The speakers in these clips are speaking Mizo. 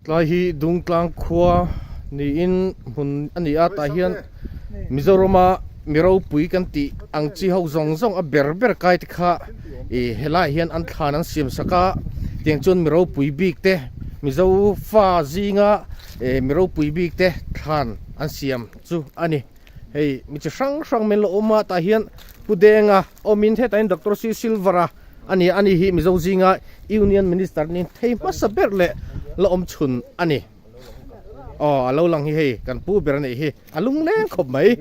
Tlai hi Dungtlang khua niin hmun a ni a, tah hian Mizorama mi ropui kan tih ang chi ho zawng zawng a ber ber kai te kha ih helaiah hian an thlan an siam sak a, tiang chuan mi ropui bik te Mizo fa zinga eh mi ropui bik te thlan an siam chu a ni. Hei mi chi hrang hrang min lo awm a, tah hian Pu Denga awmin hetah hian Doctor C Silver-a a ni a, ani hi Mizo zinga Union Minister ni thei hmasa ber leh la awm chhun a ni. Aw a lo lang hi hei kan pu ber a nih hi a lungleng khawp mai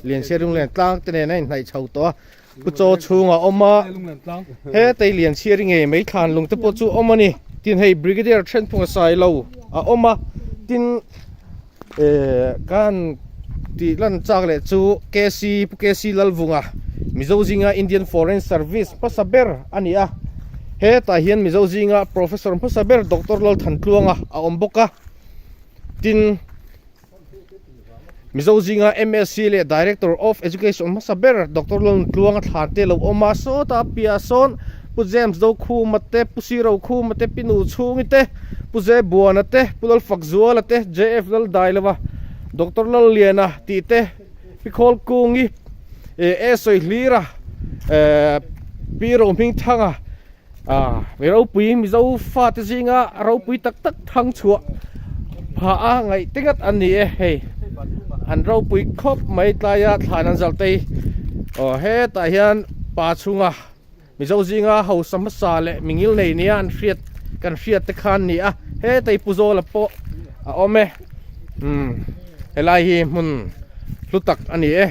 Lianchhiar lungleng tlang te nen a inhnaih chho tawh a. Pu Chaw chhung a awm a, hetei Lianchhiari ngei mai thlan lung te pawh chu awm a ni. Tin hei Brigadier Thenphunga Sailo a awm a, tin eh kan tih lan chak leh chu KC Pu KC Lalvunga Mizo zinga Indian Foreign Service hmasa ber a ni a, hetah hian Mizo zinga Professor hmasa ber Doctor Lalthantluanga a awm bawk a, tin. Mizo zinga MSc leh Director of Education hmasa ber Doctor Lalnuntluanga thlan te lo awm a, sawtah piah sawn Pu James Dokhuma te, Pu Siro Khuma te, Pi Nu Chhungi te, Pu Ze Buana te, Pu Lalfakzuala te, JF Laldailova, Doctor Lalliana tih te, Pi Khawlkungi, E Sawihlira, Pi Rohmingthanga, Ah, mi ropui Mizo fate zinga ropui tak tak thang chhuah phah a ngaih te ngat an ni e hei an ropui khawp mai tlaia thlan an zalh te hi aw hetah hian pa chhunga Mizo zinga hausa hmasa leh mingil nei nia an hriat kan hriat te khan ni a hetei Pu Zawla pawh a awm e umm helai hi hmun hlu tak a ni e.